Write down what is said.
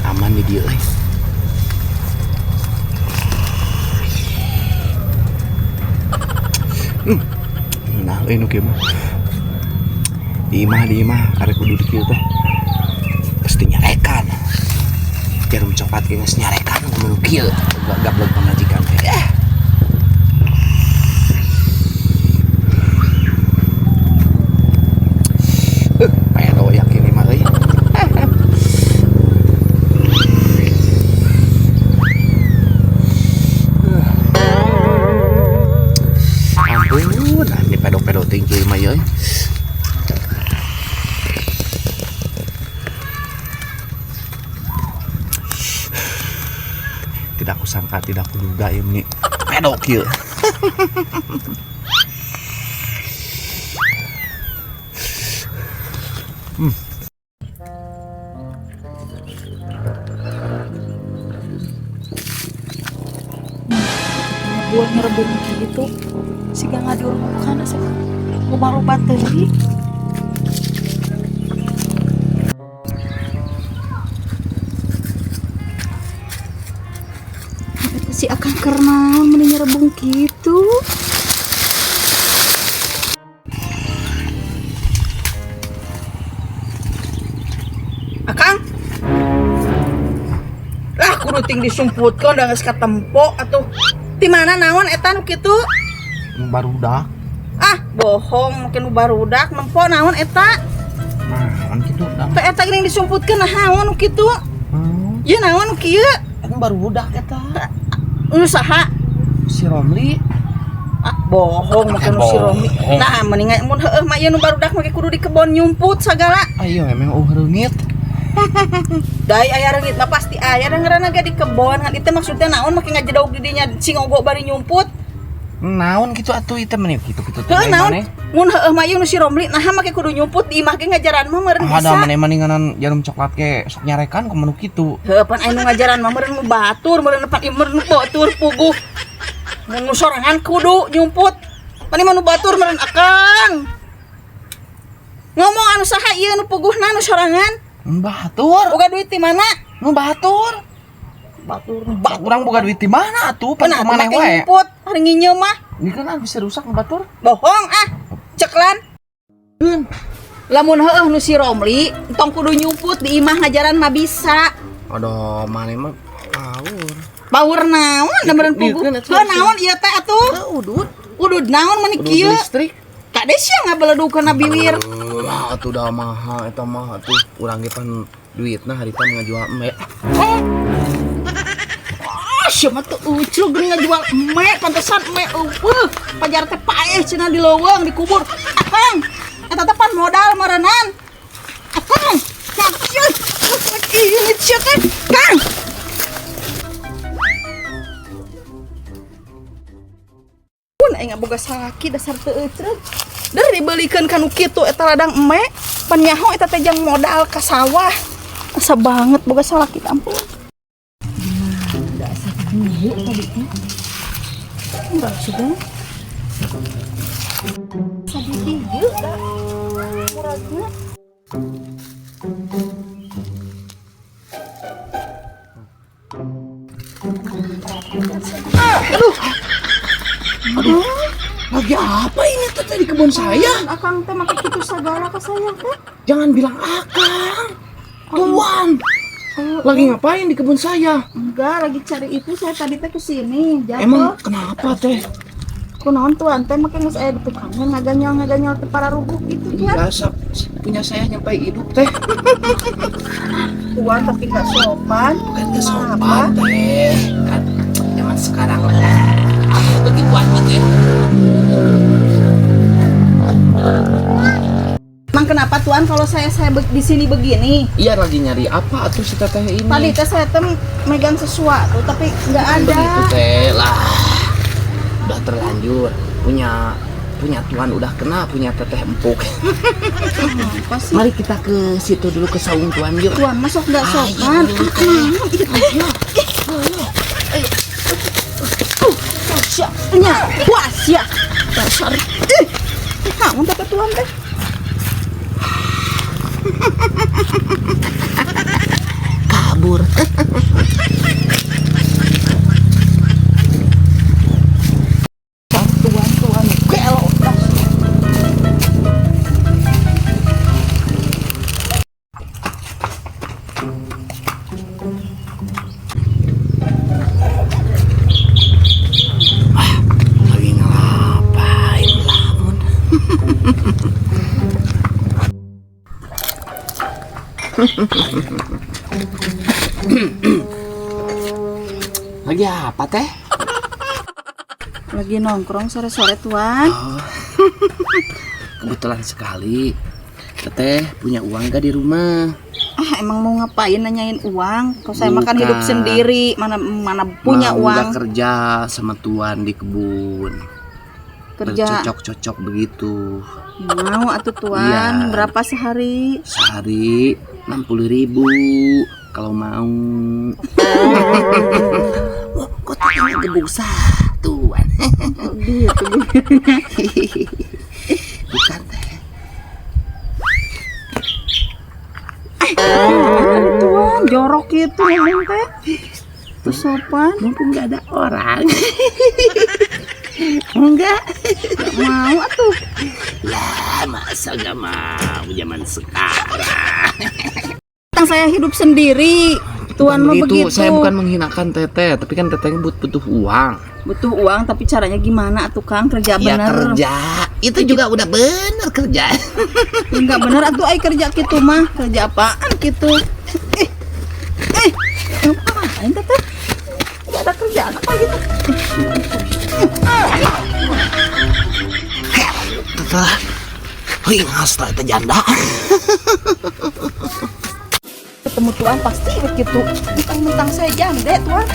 Aman di dieu euy. Nah, euy nu kieu mah. Di imah arek kudu di kieu teh. Pasti nyarekan. Jarum coklat ge geus nyarekan nu kieu. Gablek pamajikan teh. Eh. Pedo yakin mah euy. Ampun, ini pedo-pedo tinggi mah euy. Tidak kusangka, tidak kuduga ini pedo kieu. Buah ngerebung gitu siga ngadurungkan asa loba-loba teuing. Eta si Akang keur naon meni nyerebung kitu? Akang. Lah kudu ting disumputkeun da geus katempo atuh. Di mana naon eta nu kitu? Barudak. Ah, bohong mungkin nu barudak nempo naon eta? Nah, kan kitu dah. Teh eta geuning disumputkeun nah naon nu kitu? Ieu naon nu kieu? Kan barudak eta. Nu saha? Si Romli. Ah, bohong mungkin nu si Romi. Bohong. Nah, mendingan mun heueuh mah ieu nu barudak make kudu di kebon nyumput sagala. Ayo emang reungit. Dai aya reungit mah pasti aya da ngaranna ge di kebon. Ngan itu maksudnya naon make ngajedog di dinya cingogo bari nyumput. Naon kitu atuh ieu teh meni kitu-kitu teh. Heueuh naon? Mun heueuh mah ieu nu si Romli naha make kudu nyumput di imah ge ngajaran mah meureun Ada bisa. maneh maninganan jarum coklat ge sok nyarekan ku menu kitu. Heueuh pan aya nu ngajaran mah meureun nu batur, meureun pan ieu meureun batur puguh. Mun nu sorangan kudu nyumput. Pan ieu mah nu batur meureun Akang. Ngomong anu saha ieu nu puguhna nu sorangan? Batur. Boga duit di mana? Nu batur. Batur. Bak urang boga duit di mana atuh? Pan Nah, maneh make wae. nyumput, hari nginyeum mah. Ini kan bisa rusak nu batur. Bohong ah. Ceklan. Lamun heueuh nu si Romli, entong kudu nyumput di imah ngajaran mah bisa. Aduh, maneh mah power. Power naon da meureun puguh. Dikeun atuh. Heuh naon ieu teh atuh? Udud. Udud naon meni Udud kieu? listrik. Kade sia ngabeledugkeun biwir. Wah, atuh dah maha eta mah atuh. Urang ge pan duitna harita ngajual embe. Ah, sia mah teu uclug geuning ngajual embe, pantesan embe eueuh. Pajar teh paeh cenah di leuweung dikubur. Akang, eta teh pan modal meureunnan. Akang, kang, ini sia teh, Kang. Pun aing boga salaki dasar teu eucreug. Der dibelikeun ka nu kitu eta ladang embe, pan nyaho eta teh jang modal ka sawah. Asa banget boga salaki ampun. Dasar dulu tadi teh. Enggak sudah. Sabi dieu da. Muragna. Aduh. Aduh. Lagi apa ini teh di kebun saya? Akang teh make kitu sagala ka saya teh. Jangan bilang akang. Tuan. Lagi ngapain di kebun saya? Enggak, lagi cari itu saya tadi teh kesini. Jatuh. Emang kenapa teh? Kunaon tuan teh make geus aya di tukangan ngaganyol-ngaganyol teh pararuguh gitu tuan. Biasa punya saya nyampe hidup teh. Tuan tapi nggak sopan. Bukan nggak sopan teh. Kan zaman sekarang lah. Aku begituan teh. Emang kenapa tuan kalau saya di sini begini? Iya lagi nyari apa atuh si teteh ini? Tadi teh saya teh megang sesuatu tapi nggak ada. Begitu teh lah. Udah terlanjur punya tuan udah kena, punya teteh empuk. Apa sih? Mari kita ke situ dulu ke saung tuan yuk. Tuan masuk nggak sopan. Ayo, Ah, ayo, naon ieu teh? Ayo. Nya, puas ya. Dasar. Ih. Naon teh tuan teh? Kabur. Tuan tuan gelo. Lagi ngapain lamun? Lagi apa teh? Lagi nongkrong sore-sore tuan. Oh. Kebetulan sekali. Teteh punya uang gak di rumah? Ah, emang mau ngapain nanyain uang? Kalau saya makan hidup Bukan. sendiri, mana mana punya Mau uang nggak kerja sama tuan di kebun. kerja. Bercocok-cocok begitu. Mau atuh tuan, Iya. berapa sehari? Sehari 60.000 kalau mau. Wah, kok tetehnya gebuk satuan? Gitu. Bukan teh. Aduh, tuan, jorok gitu ngomong teh. Tuh sopan, Mumpung nggak ada orang. Enggak. gak mau atuh. Lah, masa gak mau zaman sekarang. Tentang saya hidup sendiri. Tuan mah begitu. Saya bukan menghinakan teteh, tapi kan tetehnya butuh uang. Butuh uang tapi caranya gimana atuh Kang? Kerja Ya bener. kerja. Itu juga udah bener kerja. Enggak bener atuh ai kerja gitu mah. Kerja apaan gitu? Eh. Eh, ngapain teteh? Gak ada kerjaan apa gitu? Teteh, ringas teh janda. Ketemu tuan pasti begitu. Mentang-mentang saya jande tuan.